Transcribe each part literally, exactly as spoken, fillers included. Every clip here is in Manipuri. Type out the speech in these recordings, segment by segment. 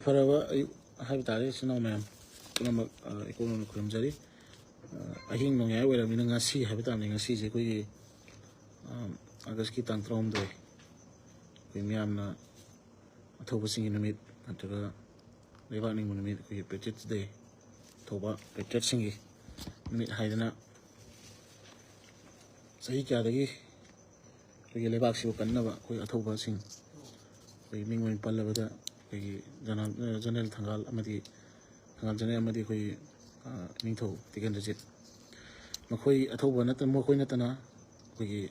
ꯐꯔꯕ ꯑꯌꯨꯛ ꯍꯥꯏꯕ ꯇꯥꯔꯦ, ꯏꯆꯤꯟ ꯏꯅꯥꯎ ꯃꯌꯥꯝ ꯄꯨꯝꯅꯃꯛ, ꯑ, ꯏꯀꯣꯛ ꯅꯧꯅ ꯈꯨꯔꯨꯝꯖꯔꯤ꯫ ꯑ, ꯑꯍꯤꯡ ꯅꯣꯡꯌꯥꯏ ꯑꯣꯏꯔꯕꯅꯤꯅ ꯉꯁꯤ ꯍꯥꯏꯕ ꯇꯥꯕꯅꯤ, ꯉꯁꯤꯁꯦ ꯑꯩꯈꯣꯏꯒꯤ, ꯑ, ꯑꯥꯒꯁꯀꯤ ꯇꯥꯡ ꯇꯔꯥꯍꯨꯝꯗꯣꯏ, ꯑꯩꯈꯣꯏ ꯃꯤꯌꯥꯝꯅ ꯑꯊꯧꯕꯁꯤꯡꯒꯤ ꯅꯨꯃꯤꯠ ꯅꯠꯇ꯭ꯔꯒ ꯂꯩꯕꯥꯛ ꯅꯤꯡꯕ ꯅꯨꯃꯤꯠ, ꯑꯩꯈꯣꯏꯒꯤ Patriots Day, ꯑꯊꯧꯕ Patriotꯁꯤꯡꯒꯤ ꯅꯨꯃꯤꯠ ꯍꯥꯏꯗꯅ ꯆꯍꯤ ꯀꯌꯥꯗꯒꯤ ꯑꯩꯈꯣꯏꯒꯤ ꯂꯩꯕꯥꯛꯁꯤꯕꯨ ꯀꯟꯅꯕ ꯑꯩꯈꯣꯏ ꯑꯊꯧꯕꯁꯤꯡ, ꯑꯩꯈꯣꯏ ꯃꯤꯡ ꯑꯣꯏꯅ ꯄꯜꯂꯕꯗ ꯑꯩꯈꯣꯏꯒꯤ ꯖꯅꯔꯦꯜ, ꯖꯅꯔꯦꯜ ꯊꯪꯒꯥꯜ ꯑꯃꯗꯤ ꯊꯪꯒꯥꯜ ꯖꯅꯔꯦꯜ ꯑꯃꯗꯤ ꯑꯩꯈꯣꯏꯒꯤ, ꯑ, ꯅꯤꯡꯊꯧ ꯇꯤꯀꯦꯟꯗ꯭ꯔꯖꯤꯠ, ꯃꯈꯣꯏ ꯑꯊꯧꯕ ꯅꯠꯇ-, ꯃꯈꯣꯏ ꯅꯠꯇꯅ ꯑꯩꯈꯣꯏꯒꯤ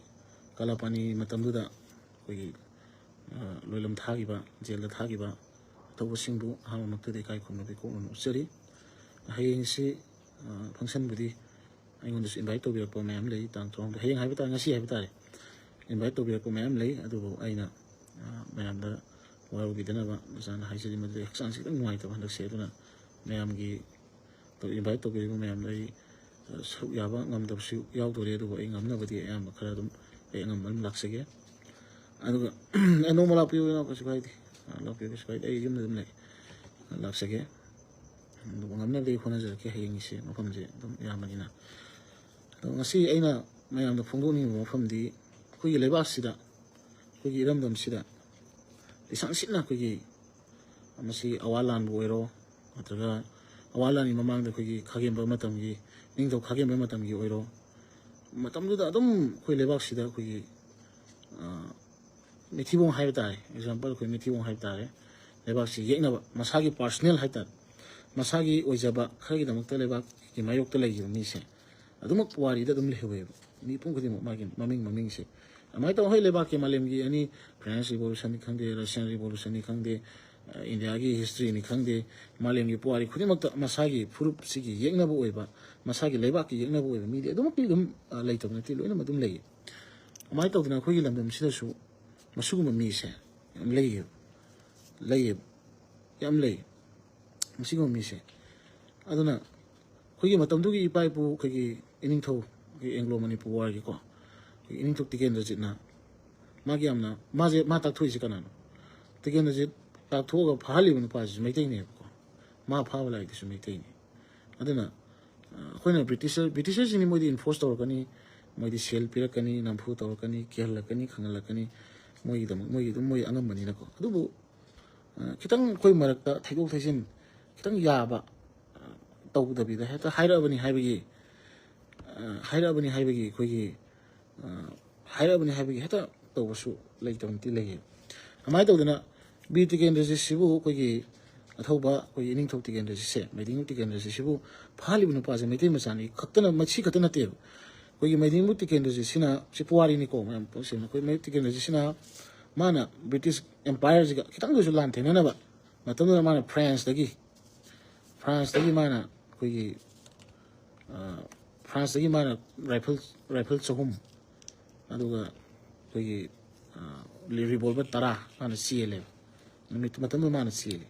ꯀꯥꯂꯥꯄꯥꯅꯤ ꯃꯇꯝꯗꯨꯗ ꯑꯩꯈꯣꯏꯒꯤ, ꯑ, ꯂꯣꯏꯂꯝ ꯊꯥꯈꯤꯕ, ꯖꯦꯜꯗ ꯊꯥꯈꯤꯕ ꯑꯊꯧꯕꯁꯤꯡꯕꯨ ꯑꯍꯥꯟꯕꯃꯛꯇꯗ ꯏꯀꯥꯏ ꯈꯨꯝꯅꯕ ꯏꯀꯣꯛ ꯅꯧꯅ ꯎꯠꯆꯔꯤ꯫ ꯍꯌꯦꯡꯁꯤ, ꯑ, functionꯕꯨꯗꯤ ꯑꯩꯉꯣꯟꯗꯁꯨ invite ꯇꯧꯕꯤꯔꯛꯄ ꯃꯌꯥꯝ ꯂꯩ, ꯇꯥꯡ ꯇꯔꯥꯍꯨꯝꯗꯣꯏ, ꯍꯌꯦꯡ ꯍꯥꯏꯕ ꯇꯥꯔꯦ, ꯉꯁꯤ ꯍꯥꯏꯕ ꯇꯥꯔꯦ, invite ꯇꯧꯕꯤꯔꯛꯄ ꯃꯌꯥꯝ ꯂꯩ꯫ ꯑꯗꯨꯕꯨ ꯑꯩꯅ, ꯑ, ꯃꯌꯥꯝꯗ ꯋꯥꯔꯧꯕꯤꯗꯅꯕ ꯃꯆꯥꯅ ꯍꯥꯏꯖꯔꯤ, ꯃꯗꯨꯗꯤ ꯍꯛꯆꯥꯡꯁꯤ ꯈꯤꯇꯪ ꯅꯨꯡꯉꯥꯏꯇꯕ ꯍꯟꯗꯛꯁꯦ꯫ ꯑꯗꯨꯅ ꯃꯌꯥꯝꯒꯤ ꯇꯧ-, invite ꯇꯧꯕꯤꯔꯤꯕ ꯃꯌꯥꯝꯗ ꯑꯩ, ꯑ, ꯁꯔꯨꯛ ꯌꯥꯕ ꯉꯝꯗꯕꯁꯨ ꯌꯥꯎꯗꯣꯔꯦ, ꯑꯗꯨꯕꯨ ꯑꯩ ꯉꯝꯅꯕꯗꯤ ꯑꯌꯥꯝꯕ ꯈꯔ ꯑꯗꯨꯝ ꯑꯩ ꯑꯉꯝꯕ ꯑꯗꯨꯝ ꯂꯥꯛꯆꯒꯦ꯫ ꯑꯗꯨꯒ ꯑꯩ ꯅꯣꯡꯃ ꯂꯥꯛꯄꯤꯌꯨ, ꯀꯩꯁꯨ ꯀꯥꯏꯗꯦ꯫ ꯑ, ꯂꯥꯛꯄꯤꯌꯨ, ꯀꯩꯁꯨ ꯀꯥꯏꯗꯦ꯫ ꯑꯩ ꯌꯨꯝꯗ ꯑꯗꯨꯝ ꯂꯩ꯫ ꯑ, ꯂꯥꯛꯆꯒꯦ꯫ ꯑꯗꯨꯕꯨ ꯉꯝꯅꯕꯗꯤ ꯑꯩ ꯍꯣꯠꯅꯖꯔꯛꯀꯦ꯫ ꯍꯌꯦꯡꯒꯤꯁꯦ ꯃꯐꯝꯁꯦ ꯑꯗꯨꯝ ꯌꯥꯝꯕꯅꯤꯅ꯫ ꯑꯗꯣ ꯉꯁꯤ ꯑꯩꯅ ꯃꯌꯥꯝꯗ ꯐꯣꯡꯗꯣꯛꯅꯤꯡꯕ ꯃꯐꯝꯗꯤ ꯑꯩꯈꯣꯏꯒꯤ ꯂꯩꯕꯥꯛꯁꯤꯗ, ꯑꯩꯈꯣꯏꯒꯤ ꯏꯔꯝꯗꯝꯁꯤꯗ ꯂꯤꯁꯥꯡ ꯁꯤꯠꯅ ꯑꯩꯈꯣꯏꯒꯤ ꯃꯁꯤ ꯑꯋꯥ ꯂꯥꯟꯕꯨ ꯑꯣꯏꯔꯣ, ꯅꯠꯇ꯭ꯔꯒ ꯑꯋꯥ ꯂꯥꯟꯒꯤ ꯃꯃꯥꯡꯗ ꯑꯩꯈꯣꯏꯒꯤ ꯈꯥꯒꯦꯝꯕ ꯃꯇꯝꯒꯤ, ꯅꯤꯡꯊꯧ ꯈꯥꯒꯦꯝꯕ ꯃꯇꯝꯒꯤ ꯑꯣꯏꯔꯣ, ꯃꯇꯝꯗꯨꯗ ꯑꯗꯨꯝ ꯑꯩꯈꯣꯏ ꯂꯩꯕꯥꯛꯁꯤꯗ ꯑꯩꯈꯣꯏꯒꯤ, ꯑ, ꯃꯩꯊꯤꯕꯣꯡ ꯍꯥꯏꯕ ꯇꯥꯔꯦ, example ꯑꯩꯈꯣꯏ ꯃꯩꯊꯤꯕꯣꯡ ꯍꯥꯏꯕ ꯇꯥꯔꯦ, ꯂꯩꯕꯥꯛꯁꯤ ꯌꯦꯛꯅꯕ, ꯃꯁꯥꯒꯤ personal ꯍꯥꯏ ꯇꯥꯔꯦ, ꯃꯁꯥꯒꯤ ꯑꯣꯏꯖꯕ ꯈꯔꯒꯤꯗꯃꯛꯇ ꯂꯩꯕꯥꯛꯀꯤ ꯃꯥꯌꯣꯛꯇ ꯂꯩꯈꯤꯕ ꯃꯤꯁꯦ ꯑꯗꯨꯃꯛ ꯄꯨꯋꯥꯔꯤꯗ ꯑꯗꯨꯝ ꯂꯩꯍꯧꯋꯦꯕ꯫ ꯃꯤꯄꯨꯝ ꯈꯨꯗꯤꯡꯃꯛ ꯃꯥꯒꯤ ꯃꯃꯤꯡ, ꯃꯃꯤꯡꯁꯦ ꯑꯗꯨꯃꯥꯏꯅ ꯇꯧꯅ ꯍꯣꯏ ꯂꯩꯕꯥꯛꯀꯤ ꯃꯥꯂꯦꯝꯒꯤ ꯑꯅꯤ, French Revolutionꯅꯤ ꯈꯪꯗꯦ, Russian Revolutionꯅꯤ ꯈꯪꯗꯦ, ꯑ, ꯏꯟꯗꯤꯌꯥꯒꯤ historyꯅꯤ ꯈꯪꯗꯦ, ꯃꯥꯂꯦꯝꯒꯤ ꯄꯨꯋꯥꯔꯤ ꯈꯨꯗꯤꯡꯃꯛꯇ ꯃꯁꯥꯒꯤ ꯐꯨꯔꯨꯞꯁꯤꯒꯤ ꯌꯦꯛꯅꯕ ꯑꯣꯏꯕ, ꯃꯁꯥꯒꯤ ꯂꯩꯕꯥꯛꯀꯤ ꯌꯦꯛꯅꯕ ꯑꯣꯏꯕ ꯃꯤꯗꯤ ꯑꯗꯨꯃꯛꯇꯤ ꯑꯗꯨꯝ, ꯑ, ꯂꯩꯇꯕ ꯅꯠꯇꯦ, ꯂꯣꯏꯅꯃꯛ ꯑꯗꯨꯝ ꯂꯩꯌꯦ꯫ ꯑꯗꯨꯃꯥꯏꯅ ꯇꯧꯗꯅ ꯑꯩꯈꯣꯏꯒꯤ ꯂꯝꯗꯝꯁꯤꯗꯁꯨ ꯃꯁꯤꯒꯨꯝꯕ ꯃꯤꯁꯦ ꯌꯥꯝ ꯂꯩꯌꯦꯕ, ꯂꯩꯌꯦꯕ, ꯌꯥꯝ ꯂꯩ ꯃꯁꯤꯒꯨꯝꯕ ꯃꯤꯁꯦ꯫ ꯑꯗꯨꯅ ꯑꯩꯈꯣꯏꯒꯤ ꯃꯇꯝꯗꯨꯒꯤ ꯏꯄꯥ ꯏꯄꯨ ꯑꯩꯈꯣꯏꯒꯤ ꯏꯅꯤꯡꯊꯧ, ꯑꯩꯈꯣꯏꯒꯤ Anglo Manipur Warꯒꯤꯀꯣ, ꯑꯩꯈꯣꯏꯒꯤ ꯏꯅꯤꯡꯊꯧ ꯇꯤꯀꯦꯟꯗ꯭ꯔꯖꯤꯠꯅ ꯃꯥꯒꯤ ꯌꯥꯝꯅ, ꯃꯥꯁꯦ, ꯃꯥ ꯇꯥꯛꯊꯣꯛꯏꯁꯦ ꯀꯅꯥꯅꯣ? ꯇꯤꯀꯦꯟꯗ꯭ꯔꯖꯤꯠ ꯇꯥꯛꯊꯣꯛꯑꯒ ꯐꯥꯍꯜꯂꯤꯕ ꯅꯨꯄꯥꯁꯤꯁꯨ ꯃꯩꯇꯩꯅꯦꯕꯀꯣ꯫ ꯃꯥ ꯐꯥꯕ ꯂꯥꯏꯔꯤꯛꯇꯨꯁꯨ ꯃꯩꯇꯩꯅꯤ꯫ ꯑꯗꯨꯅ ꯑ, ꯑꯩꯈꯣꯏꯅ ꯕ꯭ꯔꯤꯇꯤꯁꯔ ꯕ꯭ꯔꯤꯇꯤꯁꯔꯁꯤꯡꯗꯤ ꯃꯣꯏꯗꯤ ꯏꯟꯐꯣꯔꯁ ꯇꯧꯔꯛꯀꯅꯤ, ꯃꯣꯏꯗꯤ ꯁꯦꯜ ꯄꯤꯔꯛꯀꯅꯤ, ꯅꯝꯐꯨ ꯇꯧꯔꯛꯀꯅꯤ, ꯀꯤꯍꯜꯂꯛꯀꯅꯤ, ꯈꯪꯍꯜꯂꯛꯀꯅꯤ꯫ ꯃꯣꯏꯒꯤꯗꯃꯛ ꯃꯣꯏꯒꯤ ꯑꯗꯨꯝ ꯃꯣꯏ ꯑꯉꯝꯕꯅꯤꯅꯀꯣ꯫ ꯑꯗꯨꯕꯨ ꯑ, ꯈꯤꯇꯪ ꯑꯩꯈꯣꯏ ꯃꯔꯛꯇ ꯊꯩꯗꯣꯛ ꯊꯩꯖꯤꯟ ꯈꯤꯇꯪ ꯌꯥꯕ, ꯑ, ꯇꯧꯗꯕꯤꯗ ꯍꯦꯛꯇ ꯍꯥꯏꯔꯛꯑꯕꯅꯤ ꯍꯥꯏꯕꯒꯤ, ꯑ, ꯍꯥꯏꯔꯛꯑꯕꯅꯤ ꯍꯥꯏꯕꯒꯤ ꯑꯩꯈꯣꯏꯒꯤ, ꯑ, ꯍꯥꯏꯔꯛꯑꯕꯅꯤ ꯍꯥꯏꯕꯒꯤ ꯍꯦꯛꯇ ꯇꯧꯕꯁꯨ ꯂꯩꯇꯕ ꯅꯠꯇꯦ, ꯂꯩꯌꯦ꯫ ꯑꯗꯨꯃꯥꯏꯅ ꯇꯧꯗꯅ ꯕꯤꯔ ꯇꯤꯀꯦꯟꯗ꯭ꯔꯖꯤꯠꯁꯤꯕꯨ ꯑꯩꯈꯣꯏꯒꯤ ꯑꯊꯧꯕ ꯑꯩꯈꯣꯏꯒꯤ ꯏꯅꯤꯡꯊꯧ ꯇꯤꯀꯦꯟꯗ꯭ꯔꯖꯤꯠꯁꯦ, ꯃꯩꯗꯤꯡ ꯇꯤꯀꯦꯟꯗ꯭ꯔꯖꯤꯠꯁꯤꯕꯨ ꯐꯥꯍꯜꯂꯤꯕ ꯅꯨꯄꯥꯁꯦ ꯃꯩꯇꯩ ꯃꯆꯥꯅꯤ ꯈꯛꯇꯅ, ꯃꯁꯤ ꯈꯛꯇ ꯅꯠꯇꯦꯕ꯫ ꯑꯩꯈꯣꯏꯒꯤ ꯃꯩꯗꯤꯡꯕ ꯇꯤꯀꯦꯟꯗ꯭ꯔꯖꯤꯠꯁꯤꯅ, ꯁꯤ ꯄꯨꯋꯥꯔꯤꯅꯤꯀꯣ, ꯃꯌꯥꯝ ꯄꯣꯠꯁꯦ, ꯑꯩꯈꯣꯏ ꯃꯩ ꯇꯤꯀꯦꯟꯗ꯭ꯔꯖꯤꯠꯁꯤꯅ ꯃꯥꯅ ꯕ꯭ꯔꯤꯇꯤꯁ ꯑꯦꯝꯄꯥꯌꯔꯁꯤꯒ ꯈꯤꯇꯪꯗꯁꯨ ꯂꯥꯟꯊꯦꯡꯅꯅꯕ ꯃꯇꯝꯗꯨꯗ ꯃꯥꯅ ꯐ꯭ꯔꯥꯟꯁꯇꯒꯤ, ꯐ꯭ꯔꯥꯟꯁꯇꯒꯤ ꯃꯥꯅ ꯑꯩꯈꯣꯏꯒꯤ, ꯑ, ꯐ꯭ꯔꯥꯟꯁꯇꯒꯤ ꯃꯥꯅ ꯔꯥꯏꯐꯜ, ꯔꯥꯏꯐꯜ ꯆꯍꯨꯝ, ꯑꯗꯨꯒ ꯑꯩꯈꯣꯏꯒꯤ, ꯑ, ꯔꯤꯚꯣꯜꯚꯔ ꯇꯔꯥ ꯃꯥꯅ ꯆꯦꯜꯂꯦꯕ꯫ ꯅꯨꯃꯤꯠ ꯃꯇꯝꯗꯨꯗ ꯃꯥꯅ ꯆꯦꯜꯂꯤ꯫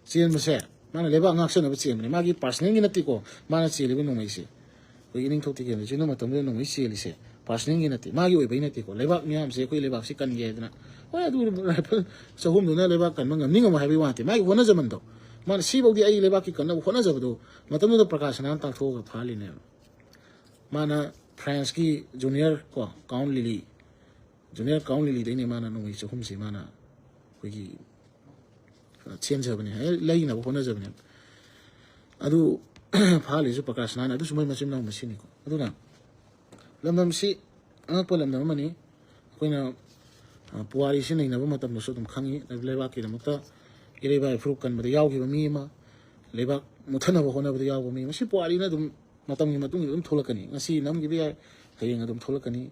ꯆꯦꯟꯕꯁꯦ ꯃꯥꯅ ꯂꯩꯕꯥꯛ ꯉꯥꯛꯆꯅꯕ ꯆꯦꯟꯕꯅꯦ꯫ ꯃꯥꯒꯤ ꯄꯥꯔꯁꯅꯦꯜꯒꯤ ꯅꯠꯇꯦꯀꯣ ꯃꯥꯅ ꯆꯦꯜꯂꯤꯕ ꯅꯣꯡꯃꯩꯁꯦ꯫ ꯑꯩꯈꯣꯏꯒꯤ ꯏꯅꯤꯡꯊꯧ ꯇꯤꯀꯦꯟꯗ꯭ꯔꯖꯤꯠꯅ ꯃꯇꯝꯗꯨꯗ ꯅꯣꯡꯃꯩ ꯆꯦꯜꯂꯤꯁꯦ ꯄꯥꯔꯁꯅꯦꯜꯒꯤ ꯅꯠꯇꯦ, ꯃꯥꯒꯤ ꯑꯣꯏꯕꯩ ꯅꯠꯇꯦꯀꯣ꯫ ꯂꯩꯕꯥꯛ ꯃꯤꯌꯥꯝꯁꯦ ꯑꯩꯈꯣꯏ ꯂꯩꯕꯥꯛꯁꯤ ꯀꯟꯒꯦ ꯍꯥꯏꯗꯅ, ꯍꯣꯏ, ꯑꯗꯨ ꯔꯥꯏꯐꯜ ꯆꯍꯨꯝꯗꯨꯅ ꯂꯩꯕꯥꯛ ꯀꯟꯕ ꯉꯝꯅꯤ ꯉꯝꯃꯣꯏ ꯍꯥꯏꯕꯒꯤ ꯋꯥ ꯅꯠꯇꯦ꯫ ꯃꯥꯒꯤ ꯍꯣꯠꯅꯖꯃꯟꯗꯣ, ꯃꯥꯅ ꯁꯤꯐꯥꯎꯗꯤ ꯑꯩ ꯂꯩꯕꯥꯛꯀꯤ ꯀꯟꯅꯕ ꯍꯣꯠꯅꯖꯕꯗꯣ, ꯃꯇꯝꯗꯨꯗ ꯄ꯭ꯔꯀꯥꯁ ꯁꯅꯥꯅ ꯇꯥꯛꯊꯣꯛꯑꯒ ꯐꯥꯍꯜꯂꯤꯅꯦꯕ꯫ ꯃꯥꯅ ꯐ꯭ꯔꯥꯟꯁꯀꯤ ꯖꯨꯅꯤꯌꯔ ꯀꯣ, ꯀꯥꯎꯟ ꯂꯤꯂꯤ, ꯖꯨꯅꯤꯌꯔ ꯀꯥꯎꯟ ꯂꯤꯂꯤꯗꯩꯅꯦ ꯃꯥꯅ ꯅꯣꯡꯃꯩ ꯆꯍꯨꯝꯁꯦ ꯃꯥꯅ ꯑꯩꯈꯣꯏꯒꯤ, ꯑ, ꯆꯦꯟꯖꯕꯅꯦ, ꯑꯦ, ꯂꯩꯅꯕ ꯍꯣꯠꯅꯖꯕꯅꯦ꯫ ꯑꯗꯨ ꯐꯥꯍꯜꯂꯤꯁꯨ ꯄ꯭ꯔꯀꯥꯁ ꯁꯅꯥꯅ, ꯑꯗꯨꯁꯨ ꯃꯣꯏ ꯃꯆꯤꯟ ꯃꯅꯥꯎ ꯃꯁꯦꯟꯅꯤꯀꯣ꯫ ꯑꯗꯨꯅ ꯂꯝꯗꯝꯁꯤ ꯑꯉꯛꯄ ꯂꯝꯗꯝ ꯑꯃꯅꯤ꯫ ꯑꯩꯈꯣꯏꯅ, ꯑ, ꯄꯨꯋꯥꯔꯤꯁꯤ ꯅꯩꯅꯕ ꯃꯇꯝꯗꯁꯨ ꯑꯗꯨꯝ ꯈꯪꯉꯤ, ꯂꯩꯕꯥꯛꯀꯤꯗꯃꯛꯇ ꯏꯔꯩꯕꯥꯛ ꯏꯐꯨꯔꯨꯞ ꯀꯟꯕꯗ ꯌꯥꯎꯈꯤꯕ ꯃꯤ ꯑꯃ, ꯂꯩꯕꯥꯛ ꯃꯨꯠꯊꯅꯕ ꯍꯣꯠꯅꯕꯗ ꯌꯥꯎꯕ ꯃꯤ ꯑꯃ꯫ ꯁꯤ ꯄꯨꯋꯥꯔꯤꯅ ꯑꯗꯨꯝ ꯃꯇꯝꯒꯤ ꯃꯇꯨꯡ ꯏꯟꯅ ꯑꯗꯨꯝ ꯊꯣꯛꯂꯛꯀꯅꯤ꯫ ꯉꯁꯤ ꯅꯝꯈꯤꯕ ꯌꯥꯏ, ꯍꯌꯦꯡ ꯑꯗꯨꯝ ꯊꯣꯛꯂꯛꯀꯅꯤ꯫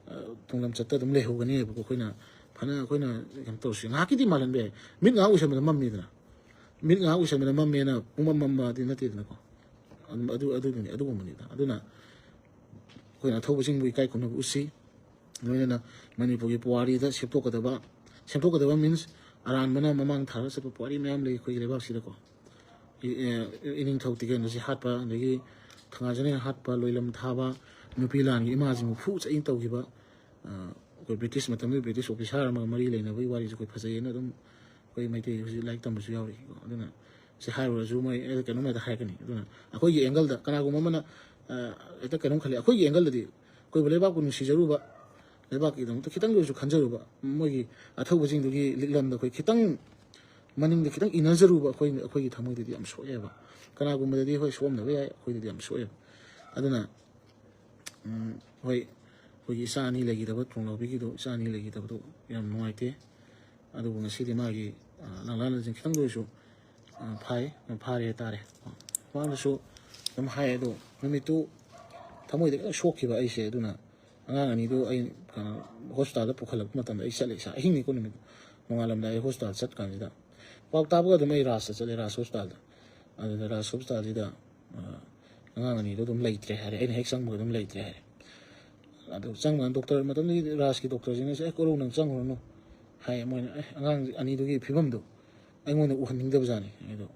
ꯑ, ꯇꯨꯡꯂꯝꯆꯠꯇ ꯑꯗꯨꯝ ꯂꯩꯍꯧꯒꯅꯦꯕꯀꯣ꯫ ꯑꯩꯈꯣꯏꯅ ꯐꯅ, ꯑꯩꯈꯣꯏꯅ ꯀꯩꯅꯣ ꯇꯧꯔꯁꯨ ꯉꯥꯏꯍꯥꯛꯀꯤꯗꯤ ꯃꯥꯜꯍꯟꯕ ꯌꯥꯏ, ꯃꯤꯠ ꯉꯥꯏꯍꯥꯛ ꯎꯏꯁꯟꯕꯗ ꯃꯝꯃꯤꯗꯅ꯫ ꯃꯤꯠ ꯉꯥꯏꯍꯥꯛ ꯎꯏꯁꯟꯕꯗ ꯃꯝꯃꯦꯅ ꯄꯨꯡꯃꯝ ꯃꯝꯕꯗꯤ ꯅꯠꯇꯦꯗꯅꯀꯣ꯫ ꯑꯗꯨꯝ ꯑꯗꯨ, ꯑꯗꯨꯗꯨꯅꯤ, ꯑꯗꯨꯒꯨꯝꯕꯅꯤꯗ꯫ ꯑꯗꯨꯅ ꯑꯩꯈꯣꯏꯅ ꯑꯊꯧꯕꯁꯤꯡꯕꯨ ꯏꯀꯥꯏ ꯈꯨꯝꯅꯕ ꯎꯠꯁꯤ꯫ ꯂꯣꯏꯅꯅ ꯃꯅꯤꯄꯨꯔꯒꯤ ꯄꯨꯋꯥꯔꯤꯗ ꯁꯦꯝꯗꯣꯛꯀꯗꯕ, ꯁꯦꯝꯗꯣꯛꯀꯗꯕ ꯃꯤꯟꯁ ꯑꯔꯥꯟꯕꯅ ꯃꯃꯥꯡ ꯊꯥꯔꯒ ꯆꯠꯄ ꯄꯨꯋꯥꯔꯤ ꯃꯌꯥꯝ ꯂꯩ ꯑꯩꯈꯣꯏꯒꯤ ꯂꯩꯕꯥꯛꯁꯤꯗꯀꯣ꯫ ꯏ-, ꯑꯦ, ꯏꯅꯤꯡꯊꯧ ꯇꯤꯀꯦꯟꯗ꯭ꯔꯖꯤꯠ ꯍꯥꯠꯄ, ꯑꯗꯒꯤ ꯈꯪꯉꯥ ꯖꯅꯦ ꯍꯥꯠꯄ, ꯂꯣꯏꯂꯝ ꯊꯥꯕ, ꯅꯨꯄꯤ ꯂꯥꯟꯒꯤ ꯏꯃꯥꯁꯤꯡꯕꯨ ꯐꯨ ꯆꯩꯅ ꯇꯧꯈꯤꯕ, ꯑ, ꯑꯩꯈꯣꯏ ꯕ꯭ꯔꯤꯇꯤꯁ ꯃꯇꯝꯗꯨꯒꯤ ꯕ꯭ꯔꯤꯇꯤꯁ ꯑꯣꯐꯤꯁꯥꯔ ꯑꯃꯒ ꯃꯔꯤ ꯂꯩꯅꯕꯒꯤ ꯋꯥꯔꯤꯁꯨ ꯑꯩꯈꯣꯏ ꯐꯖꯩꯌꯦꯅ ꯑꯗꯨꯝ ꯑꯩꯈꯣꯏ ꯃꯩꯇꯩ ꯍꯧꯖꯤꯛ ꯂꯥꯏꯔꯤꯛ ꯇꯝꯕꯁꯨ ꯌꯥꯎꯔꯤ꯫ ꯑꯗꯨꯅ ꯁꯤ ꯍꯥꯏꯔꯨꯔꯁꯨ ꯃꯣꯏ ꯑꯦ, ꯀꯩꯅꯣꯝ ꯍꯦꯛꯇ ꯍꯥꯏꯔꯛꯀꯅꯤ꯫ ꯑꯗꯨꯅ ꯑꯩꯈꯣꯏꯒꯤ ꯑꯦꯡꯒꯜꯗ ꯀꯅꯥꯒꯨꯝꯕ ꯑꯃꯅ ꯑ, ꯍꯦꯛꯇ ꯀꯩꯅꯣꯝ ꯈꯜꯂꯤ꯫ ꯑꯩꯈꯣꯏꯒꯤ ꯑꯦꯡꯒꯜꯗꯗꯤ ꯑꯩꯈꯣꯏꯕꯨ ꯂꯩꯕꯥꯛꯄꯨ ꯅꯨꯡꯁꯤꯖꯔꯨꯕ, ꯂꯩꯕꯥꯛꯀꯤꯗꯃꯛꯇ ꯈꯤꯇꯪꯗ ꯑꯣꯏꯔꯁꯨ ꯈꯟꯖꯔꯨꯕ, ꯃꯣꯏꯒꯤ ꯑꯊꯧꯕꯁꯤꯡꯗꯨꯒꯤ ꯂꯤꯛꯂꯝꯗ ꯑꯩꯈꯣꯏ ꯈꯤꯇꯪ ꯃꯅꯤꯡꯗ ꯈꯤꯇꯪ ꯏꯟꯅꯖꯔꯨꯕ ꯑꯩꯈꯣꯏ, ꯑꯩꯈꯣꯏꯒꯤ ꯊꯃꯣꯏꯗꯗꯤ ꯌꯥꯝ ꯁꯣꯛꯑꯦꯕ꯫ ꯀꯅꯥꯒꯨꯝꯕꯗꯗꯤ ꯍꯣꯏ ꯁꯣꯛꯑꯝꯗꯕ ꯌꯥꯏ, ꯑꯩꯈꯣꯏꯗꯗꯤ ꯌꯥꯝ ꯁꯣꯛꯑꯦꯕ꯫ ꯑꯗꯨꯅ ꯎꯝ, ꯍꯣꯏ, ꯑꯩꯈꯣꯏꯒꯤ ꯏꯆꯥ ꯑꯅꯤ ꯂꯩꯈꯤꯗꯕ, ꯊꯣꯡꯂꯥꯎꯕꯤꯒꯤꯗꯣ, ꯏꯆꯥ ꯑꯅꯤ ꯂꯩꯈꯤꯗꯕꯗꯣ ꯌꯥꯝ ꯅꯨꯡꯉꯥꯏꯇꯦ꯫ ꯑꯗꯨꯕꯨ ꯉꯁꯤꯗꯤ ꯃꯥꯒꯤ, ꯑ, ꯂꯥꯡꯂꯥꯟꯁꯤꯡ ꯈꯤꯇꯪꯗ ꯑꯣꯏꯔꯁꯨ, ꯑ, ꯐꯥꯏ, ꯐꯥꯔꯦ ꯍꯥꯏꯇꯥꯔꯦ꯫ ꯃꯥꯅꯁꯨ ꯑꯗꯨꯝ ꯍꯥꯏ, ꯑꯗꯣ ꯅꯨꯃꯤꯠꯇꯨ ꯊꯃꯣꯏꯗ ꯈꯤꯇꯪ ꯁꯣꯛꯈꯤꯕ ꯑꯩꯁꯦ꯫ ꯑꯗꯨꯅ ꯑꯉꯥꯡ ꯑꯅꯤꯗꯨ ꯑꯩ, ꯀꯩꯅꯣ, ꯍꯣꯁꯄꯤꯇꯥꯜꯗ ꯄꯨꯈꯠꯂꯛꯄ ꯃꯇꯝꯗ ꯑꯩ ꯆꯠꯂꯦ, ꯏꯁꯥ ꯑꯍꯤꯡꯅꯤꯀꯣ ꯅꯨꯃꯤꯠ, ꯅꯣꯡꯉꯥꯜꯂꯝꯗꯥꯏ ꯑꯩ ꯍꯣꯁꯄꯤꯇꯥꯜ ꯆꯠꯀꯥꯟꯁꯤꯗ ꯄꯥꯎ ꯇꯥꯕꯒ ꯑꯗꯨꯝ ꯑꯩ ꯔꯥꯖꯇ ꯆꯠꯂꯦ, ꯔꯥꯖ ꯍꯣꯁꯄꯤꯇꯥꯜꯗ꯫ ꯑꯗꯨꯗ ꯔꯥꯖ ꯍꯣꯁꯄꯤꯇꯥꯜꯁꯤꯗ, ꯑ, ꯑꯉꯥꯡ ꯑꯅꯤꯗꯣ ꯑꯗꯨꯝ ꯂꯩꯇ꯭ꯔꯦ ꯍꯥꯏꯔꯦ꯫ ꯑꯩꯅ ꯍꯦꯛ ꯆꯪꯕꯒ ꯑꯗꯨꯝ ꯂꯩꯇ꯭ꯔꯦ ꯍꯥꯏꯔꯦ꯫ ꯑꯗꯨ ꯆꯪꯕ ꯗꯣꯛꯇꯔ, ꯃꯇꯝꯗꯨꯒꯤ ꯔꯥꯖꯀꯤ ꯗꯣꯛꯇꯔꯁꯤꯡꯅꯁꯨ, "ꯑꯦ, ꯀꯣꯔꯧ, ꯅꯪ ꯆꯪꯉꯨꯔꯅꯨ" ꯍꯥꯏ꯫ ꯃꯣꯏꯅ, "ꯑꯦ, ꯑꯉꯥꯡ ꯑꯅꯤꯗꯨꯒꯤ ꯐꯤꯕꯝꯗꯣ ꯑꯩꯉꯣꯟꯗ ꯎꯍꯟꯅꯤꯡꯗꯕꯖꯥꯠꯅꯤ"꯫ ꯑꯗꯣ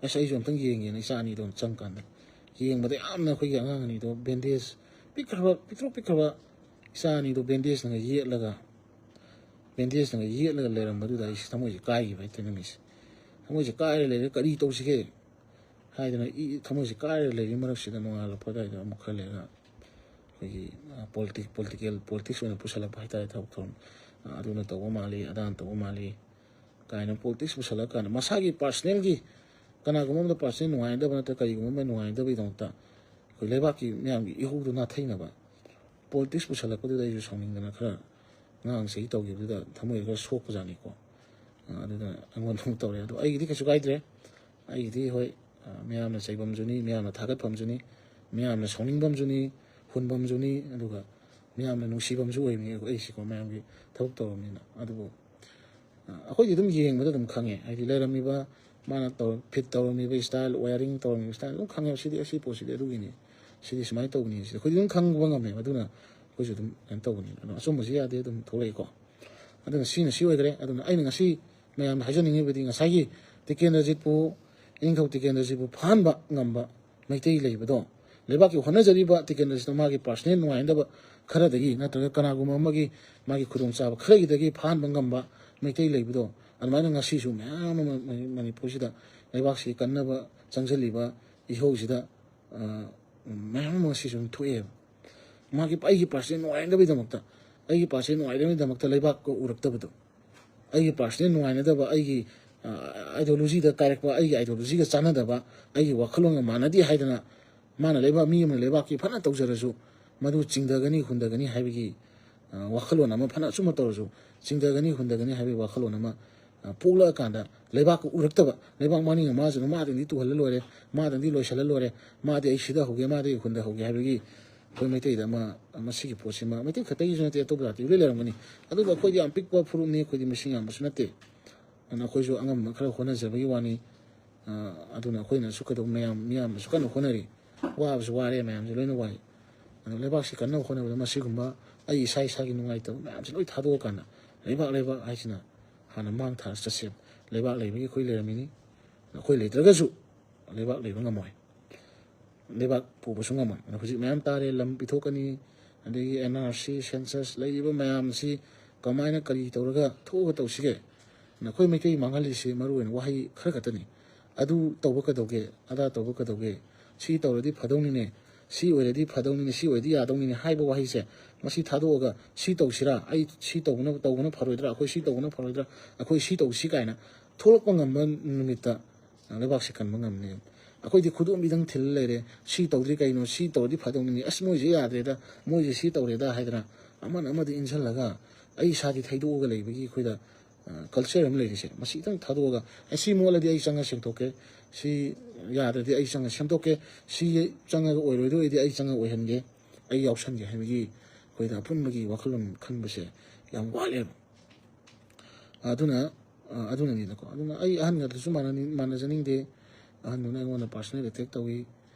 ꯑꯁ, ꯑꯩꯁꯨ ꯑꯝꯇꯪ ꯌꯦꯡꯒꯦꯅ ꯏꯆꯥ ꯑꯅꯤꯗꯣ ꯑꯃꯨꯛ ꯆꯪꯀꯥꯟꯗ ꯌꯦꯡꯕꯗ ꯌꯥꯝꯅ ꯑꯩꯈꯣꯏꯒꯤ ꯑꯉꯥꯡ ꯑꯅꯤꯗꯣ ꯕꯦꯟꯗꯦꯖ, ꯄꯤꯛꯈ꯭ꯔꯕ, ꯄꯤꯛꯇ꯭ꯔꯨ ꯄꯤꯛꯈ꯭ꯔꯕ ꯏꯆꯥ ꯑꯅꯤꯗꯣ ꯕꯦꯟꯗꯦꯖꯅꯒ ꯌꯦꯠꯂꯒ, ꯕꯦꯟꯗꯦꯖꯅꯒ ꯌꯦꯠꯂꯒ ꯂꯩꯔꯝꯕꯗꯨꯗ ꯑꯩꯁꯦ ꯊꯃꯣꯏꯁꯦ ꯀꯥꯏꯈꯤꯕ ꯍꯥꯏꯇꯥꯔꯦ ꯅꯨꯃꯤꯠꯁꯦ꯫ ꯊꯃꯣꯏꯁꯦ ꯀꯥꯏꯔ ꯂꯩꯔꯦ, ꯀꯔꯤ ꯇꯧꯁꯤꯒꯦ ꯍꯥꯏꯗꯅ ꯏ-, ꯊꯃꯣꯏꯁꯦ ꯀꯥꯏꯔ ꯂꯩꯔꯤ ꯃꯔꯛꯁꯤꯗ ꯅꯣꯡꯉꯥꯜꯂꯛꯄ ꯑꯗꯨꯋꯥꯏꯗ ꯑꯃꯨꯛ ꯈꯔ ꯂꯩꯔꯒ ꯑꯩꯈꯣꯏꯒꯤ, ꯑ, ꯄꯣꯂꯤꯇꯤꯛ-, ꯄꯣꯂꯤꯇꯤꯀꯦꯜ, ꯄꯣꯂꯤꯇꯤꯛꯁ ꯑꯣꯏꯅ ꯄꯨꯁꯜꯂꯛꯄ ꯍꯥꯏꯇꯥꯔꯦ꯫ ꯊꯕꯛ ꯊꯧꯔꯝ, ꯑ, ꯑꯗꯨꯅ ꯇꯧꯕ ꯃꯥꯜꯂꯤ, ꯑꯗꯥꯅ ꯇꯧꯕ ꯃꯥꯜꯂꯤ ꯀꯥꯏꯅ ꯄꯣꯂꯤꯇꯤꯛꯁ ꯄꯨꯁꯜꯂꯛꯑꯀꯥꯟꯗ ꯃꯁꯥꯒꯤ ꯄꯥꯔꯁꯅꯦꯜꯒꯤ, ꯀꯅꯥꯒꯨꯝꯕ ꯑꯃꯗ ꯄꯥꯔꯁꯅꯦꯜ ꯅꯨꯡꯉꯥꯏꯅꯗꯕ ꯅꯠꯇ꯭ꯔꯒ ꯀꯔꯤꯒꯨꯝꯕ ꯑꯃ ꯅꯨꯡꯉꯥꯏꯅꯗꯕꯒꯤꯗꯃꯛꯇ ꯑꯩꯈꯣꯏ ꯂꯩꯕꯥꯛꯀꯤ ꯃꯌꯥꯝꯒꯤ ꯏꯍꯧꯗꯨ ꯅꯥꯊꯩꯅꯕ ꯄꯣꯂꯤꯇꯤꯛꯁ ꯄꯨꯁꯜꯂꯛꯄꯗꯨꯗ ꯑꯩꯁꯨ ꯁꯥꯎꯅꯤꯡꯗꯅ ꯈꯔ ꯉꯥꯡ ꯁꯩ ꯇꯧꯈꯤꯕꯗꯨꯗ ꯊꯃꯣꯏ ꯈꯔ ꯁꯣꯛꯄꯖꯥꯠꯅꯤꯀꯣ꯫ ꯑ, ꯑꯗꯨꯅ ꯑꯩꯉꯣꯟꯗ ꯑꯃꯨꯛ ꯇꯧꯔꯦ꯫ ꯑꯗꯣ ꯑꯩꯒꯤꯗꯤ ꯀꯩꯁꯨ ꯀꯥꯏꯗ꯭ꯔꯦ꯫ ꯑꯩꯒꯤꯗꯤ ꯍꯣꯏ, ꯑ, ꯃꯌꯥꯝꯅ ꯆꯩꯕꯝꯁꯨꯅꯤ, ꯃꯌꯥꯝꯅ ꯊꯥꯒꯠꯐꯝꯁꯨꯅꯤ, ꯃꯌꯥꯝꯅ ꯁꯥꯎꯅꯤꯡꯐꯝꯁꯨꯅꯤ, ꯍꯨꯟꯐꯝꯁꯨꯅꯤ, ꯑꯗꯨꯒ ꯃꯌꯥꯝꯅ ꯅꯨꯡꯁꯤꯐꯝꯁꯨ ꯑꯣꯏꯕꯅꯤ ꯑꯩꯁꯤꯀꯣ, ꯃꯌꯥꯝꯒꯤ ꯊꯕꯛ ꯇꯧꯔꯕꯅꯤꯅ꯫ ꯑꯗꯨꯕꯨ, ꯑ, ꯑꯩꯈꯣꯏꯗꯤ ꯑꯗꯨꯝ ꯌꯦꯡꯕꯗ ꯑꯗꯨꯝ ꯈꯪꯉꯦ꯫ ꯍꯥꯏꯗꯤ ꯂꯩꯔꯝꯃꯤꯕ, ꯃꯥꯅ ꯇꯧꯔ-, ꯐꯤꯠ ꯇꯧꯔꯝꯃꯤꯕ ꯏꯁꯇꯥꯏꯜ, ꯋꯥꯌꯥꯔꯤꯡ ꯇꯧꯔꯝꯃꯤꯕ ꯏꯁꯇꯥꯏꯜ ꯑꯗꯨꯝ ꯈꯪꯉꯦꯕ꯫ ꯁꯤꯗꯤ ꯑꯁꯤ ꯄꯣꯠꯁꯤꯗꯤ ꯑꯗꯨꯒꯤꯅꯤ, ꯁꯤꯗꯤ ꯁꯨꯃꯥꯏꯅ ꯇꯧꯕꯅꯤ, ꯁꯤꯗꯤ ꯑꯩꯈꯣꯏꯗꯤ ꯑꯗꯨꯝ ꯈꯪꯕ ꯉꯝꯃꯦꯕ꯫ ꯑꯗꯨꯅ ꯑꯩꯈꯣꯏꯁꯨ ꯑꯗꯨꯝ ꯀꯩꯅꯣ ꯇꯧꯕꯅꯤ꯫ ꯑꯗꯣ ꯑꯆꯨꯝꯕꯁꯤ ꯌꯥꯗꯦ, ꯑꯗꯨꯝ ꯊꯣꯛꯂꯛꯏꯀꯣ꯫ ꯑꯗꯨꯅ ꯁꯤꯅ ꯁꯤ ꯑꯣꯏꯈ꯭ꯔꯦ꯫ ꯑꯗꯨꯅ ꯑꯩꯅ ꯉꯁꯤ ꯃꯌꯥꯝꯗ ꯍꯥꯏꯖꯅꯤꯡꯉꯤꯕꯗꯤ ꯉꯁꯥꯏꯒꯤ ꯇꯤꯀꯦꯟꯗ꯭ꯔꯖꯤꯠꯄꯨ, ꯏꯅꯤꯡꯊꯧ ꯇꯤꯀꯦꯟꯗ꯭ꯔꯖꯤꯠꯄꯨ ꯐꯥꯍꯟꯕ ꯉꯝꯕ ꯃꯩꯇꯩ ꯂꯩꯕꯗꯣ, ꯂꯩꯕꯥꯛꯀꯤ ꯍꯣꯠꯅꯖꯔꯤꯕ ꯇꯤꯀꯦꯟꯗ꯭ꯔꯖꯤꯠꯅ ꯃꯥꯒꯤ ꯄꯥꯔꯁꯅꯦꯜ ꯅꯨꯡꯉꯥꯏꯅꯗꯕ ꯈꯔꯗꯒꯤ ꯅꯠꯇ꯭ꯔꯒ ꯀꯅꯥꯒꯨꯝꯕ ꯑꯃꯒꯤ ꯃꯥꯒꯤ ꯈꯨꯗꯣꯡꯆꯥꯕ ꯈꯔꯒꯤꯗꯒꯤ ꯐꯥꯍꯟꯕ ꯉꯝꯕ ꯃꯩꯇꯩ ꯂꯩꯕꯗꯣ, ꯑꯗꯨꯃꯥꯏꯅ ꯉꯁꯤꯁꯨ ꯃꯌꯥꯝ ꯑꯃ ꯃꯅꯤ-, ꯃꯅꯤꯄꯨꯔꯁꯤꯗ ꯂꯩꯕꯥꯛꯁꯤ ꯀꯟꯅꯕ ꯆꯪꯁꯤꯜꯂꯤꯕ ꯏꯍꯧꯁꯤꯗ, ꯑ, ꯃꯌꯥꯝ ꯑꯃ ꯉꯁꯤꯁꯨ ꯑꯗꯨꯝ ꯊꯣꯛꯑꯦꯕ꯫ ꯃꯥꯒꯤ, ꯑꯩꯒꯤ ꯄꯥꯔꯁꯅꯦꯜ ꯅꯨꯡꯉꯥꯏꯅꯕꯒꯤꯗꯃꯛꯇ, ꯑꯩꯒꯤ ꯄꯥꯔꯁꯅꯦꯜ ꯅꯨꯡꯉꯥꯏꯅꯕꯒꯤꯗꯃꯛꯇ ꯂꯩꯕꯥꯛꯀ ꯎꯔꯛꯇꯕꯗꯣ, ꯑꯩꯒꯤ ꯄꯥꯔꯁꯅꯦꯜ ꯅꯨꯡꯉꯥꯏꯅꯗꯕ, ꯑꯩꯒꯤ, ꯑ, ꯑꯥꯏꯗꯤꯌꯣꯂꯣꯖꯤꯗ ꯀꯥꯏꯔꯛꯄ, ꯑꯩꯒꯤ ꯑꯥꯏꯗꯤꯌꯣꯂꯣꯖꯤꯒ ꯆꯥꯟꯅꯗꯕ, ꯑꯩꯒꯤ ꯋꯥꯈꯜꯂꯣꯟꯒ ꯃꯥꯟꯅꯗꯦ ꯍꯥꯏꯗꯅ ꯃꯥꯅ ꯂꯩꯕꯥꯛ, ꯃꯤ ꯑꯃꯅ ꯂꯩꯕꯥꯛꯀꯤ ꯐꯅ ꯇꯧꯖꯔꯁꯨ, ꯃꯗꯨ ꯆꯤꯡꯊꯒꯅꯤ, ꯍꯨꯟꯊꯒꯅꯤ ꯍꯥꯏꯕꯒꯤ, ꯑ, ꯋꯥꯈꯜꯂꯣꯟ ꯑꯃ, ꯐꯅ ꯑꯆꯨꯝꯕ ꯇꯧꯔꯁꯨ, ꯆꯤꯡꯊꯒꯅꯤ, ꯍꯨꯟꯊꯒꯅꯤ ꯍꯥꯏꯕꯒꯤ ꯋꯥꯈꯜꯂꯣꯟ ꯑꯃ, ꯑ, ꯄꯣꯛꯂꯛꯑꯀꯥꯟꯗ ꯂꯩꯕꯥꯛꯀ ꯎꯔꯛꯇꯕ, ꯂꯩꯕꯥꯛ ꯃꯥꯅꯤꯡ ꯃꯥꯁꯨ ꯃꯥꯗꯪꯗꯤ ꯇꯨꯍꯜꯂ ꯂꯣꯏꯔꯦ, ꯃꯥꯗꯪꯗꯤ ꯂꯣꯏꯁꯤꯜꯂ ꯂꯣꯏꯔꯦ, ꯃꯥꯗꯤ ꯑꯩ ꯁꯤꯗꯍꯧꯒꯦ, ꯃꯥꯗꯤ ꯑꯩ ꯍꯨꯟꯊꯍꯧꯒꯦ ꯍꯥꯏꯕꯒꯤ ꯑꯩꯈꯣꯏ ꯃꯩꯇꯩꯗ ꯑꯃ, ꯃꯁꯤꯒꯤ ꯄꯣꯠꯁꯤꯃ ꯃꯩꯇꯩ ꯈꯛꯇꯒꯤꯁꯨ ꯅꯠꯇꯦ, ꯑꯇꯣꯞꯄ ꯖꯥꯇꯤꯁꯨ ꯂꯣꯏ ꯂꯩꯔꯝꯒꯅꯤ꯫ ꯑꯗꯨꯕꯨ ꯑꯩꯈꯣꯏꯗꯤ ꯌꯥꯝ ꯄꯤꯛꯄ ꯐꯨꯔꯨꯞꯅꯤ, ꯑꯩꯈꯣꯏꯗꯤ ꯃꯁꯤꯡ ꯌꯥꯝꯕꯁꯨ ꯅꯠꯇꯦ꯫ ꯑꯗꯨꯅ ꯑꯩꯈꯣꯏꯁꯨ ꯑꯉꯝꯕ ꯈꯔ ꯍꯣꯠꯅꯖꯕꯒꯤ ꯋꯥꯅꯤ꯫ ꯑ, ꯑꯗꯨꯅ ꯑꯩꯈꯣꯏꯅꯁꯨ ꯀꯩꯗꯧ-, ꯃꯌꯥꯝ, ꯃꯤꯌꯥꯝꯅꯁꯨ ꯀꯟꯅ ꯍꯣꯠꯅꯔꯤ꯫ ꯋꯥꯕꯁꯨ ꯋꯥꯔꯦ, ꯃꯌꯥꯝꯁꯦ ꯂꯣꯏꯅ ꯋꯥꯏ꯫ ꯑꯗꯣ ꯂꯩꯕꯥꯛꯁꯤ ꯀꯟꯅꯕ ꯍꯣꯠꯅꯕꯗ ꯃꯁꯤꯒꯨꯝꯕ ꯑꯩ ꯏꯁꯥ ꯏꯁꯥꯒꯤ ꯅꯨꯡꯉꯥꯏꯇꯕ ꯃꯌꯥꯝꯁꯦ ꯂꯣꯏ ꯊꯥꯗꯣꯛꯑꯀꯥꯟꯗ ꯂꯩꯕꯥꯛ, ꯂꯩꯕꯥꯛ ꯍꯥꯏꯁꯤꯅ ꯍꯥꯟꯅ ꯃꯥꯡ ꯊꯥꯔ ꯆꯠꯁꯦꯕ꯫ ꯂꯩꯕꯥꯛ ꯂꯩꯕꯒꯤ ꯑꯩꯈꯣꯏ ꯂꯩꯔꯝꯃꯤꯅꯤ꯫ ꯑꯩꯈꯣꯏ ꯂꯩꯇ꯭ꯔꯒꯁꯨ ꯂꯩꯕꯥꯛ ꯂꯩꯕ ꯉꯝꯃꯣꯏ꯫ ꯂꯩꯕꯥꯛ ꯄꯨꯕꯁꯨ ꯉꯝꯃꯣꯏ꯫ ꯑꯗꯣ ꯍꯧꯖꯤꯛ ꯃꯌꯥꯝ ꯇꯥꯔꯦ, ꯂꯝ ꯄꯤꯊꯣꯛꯀꯅꯤ, ꯑꯗꯒꯤ N R C, census, ꯂꯩꯔꯤꯕ ꯃꯌꯥꯝꯁꯤ ꯀꯃꯥꯏꯅ, ꯀꯔꯤ ꯇꯧꯔꯒ ꯊꯣꯛꯑꯒ ꯇꯧꯁꯤꯒꯦ? ꯅꯈꯣꯏ ꯃꯩꯇꯩ ꯃꯥꯡꯍꯜꯂꯤꯁꯤ ꯃꯔꯨ ꯑꯣꯏꯅ ꯋꯥꯍꯩ ꯈꯔ ꯈꯛꯇꯅꯤ꯫ ꯑꯗꯨ ꯇꯧꯕ ꯀꯩꯗꯧꯒꯦ? ꯑꯗꯥ ꯇꯧꯕ ꯀꯩꯗꯧꯒꯦ? ꯁꯤ ꯇꯧꯔꯗꯤ ꯐꯗꯧꯅꯤꯅꯦ, ꯁꯤ ꯑꯣꯏꯔꯗꯤ ꯐꯗꯧꯅꯤꯅꯦ, ꯁꯤ ꯑꯣꯏꯔꯗꯤ ꯌꯥꯗꯧꯅꯤꯅꯦ ꯍꯥꯏꯕ ꯋꯥꯍꯩꯁꯦ, ꯃꯁꯤ ꯊꯥꯗꯣꯛꯑꯒ ꯁꯤ ꯇꯧꯁꯤꯔꯥ, ꯑꯩ ꯁꯤ ꯇꯧꯕꯅ, ꯇꯧꯕꯅ ꯐꯔꯣꯏꯗ꯭ꯔꯥ, ꯑꯩꯈꯣꯏ ꯁꯤ ꯇꯧꯕꯅ ꯐꯔꯣꯏꯗ꯭ꯔꯥ, ꯑꯩꯈꯣꯏ ꯁꯤ ꯇꯧꯁꯤ ꯀꯥꯏꯅ ꯊꯣꯛꯂꯛꯄ ꯉꯝꯕ ꯅꯨꯃꯤꯠꯇ ꯂꯩꯕꯥꯛꯁꯦ ꯀꯟꯕ ꯉꯝꯅꯦꯕ꯫ ꯑꯩꯈꯣꯏꯗꯤ ꯈꯨꯗꯣꯝꯕꯤꯗꯪ ꯊꯤꯜꯂ ꯂꯩꯔꯦ, ꯁꯤ ꯇꯧꯗ꯭ꯔꯤ ꯀꯩꯅꯣ, ꯁꯤ ꯇꯧꯔꯗꯤ ꯐꯗꯧꯅꯤꯅꯦ, ꯑꯁ ꯃꯣꯏꯁꯦ ꯌꯥꯗ꯭ꯔꯦꯗ, ꯃꯣꯏꯁꯦ ꯁꯤ ꯇꯧꯔꯦꯗ ꯍꯥꯏꯗꯅ ꯑꯃꯅ ꯑꯃꯗ ꯏꯟꯁꯤꯜꯂꯒ ꯑꯩ ꯏꯁꯥꯗꯤ ꯊꯩꯗꯣꯛꯑꯒ ꯂꯩꯕꯒꯤ ꯑꯩꯈꯣꯏꯗ, ꯑ, culture ꯑꯃ ꯂꯩꯔꯤꯁꯦ, ꯃꯁꯤꯇꯪ ꯊꯥꯗꯣꯛꯑꯒ, ꯑꯦ, ꯁꯤ ꯃꯣꯠꯂꯗꯤ ꯑꯩ ꯆꯪꯉ ꯁꯦꯡꯗꯣꯛꯀꯦ, ꯁꯤ ꯌꯥꯗ꯭ꯔꯗꯤ ꯑꯩ ꯆꯪꯉ ꯁꯦꯝꯗꯣꯛꯀꯦ, ꯁꯤ ꯆꯪꯉꯒ ꯑꯣꯏꯔꯣꯏꯗꯣꯏ ꯑꯣꯏꯗꯤ ꯑꯩ ꯆꯪꯉ ꯑꯣꯏꯍꯟꯒꯦ, ꯑꯩ ꯌꯥꯎꯁꯟꯒꯦ ꯍꯥꯏꯕꯒꯤ ꯑꯩꯈꯣꯏꯗ ꯑꯄꯨꯟꯕꯒꯤ ꯋꯥꯈꯜꯂꯣꯟ ꯈꯟꯕꯁꯦ ꯌꯥꯝ ꯋꯥꯠꯂꯦꯕ꯫ ꯑꯗꯨꯅ, ꯑ, ꯑꯗꯨꯅꯅꯤꯗꯀꯣ꯫ ꯑꯗꯨꯅ ꯑꯩ ꯑꯍꯟꯒꯗꯁꯨ ꯃꯥꯟꯅꯅꯤ-, ꯃꯥꯟꯅꯖꯅꯤꯡꯗꯦ꯫ ꯑꯍꯟꯗꯨꯅ ꯑꯩꯉꯣꯟꯗ personal attack ꯇꯧꯏ꯫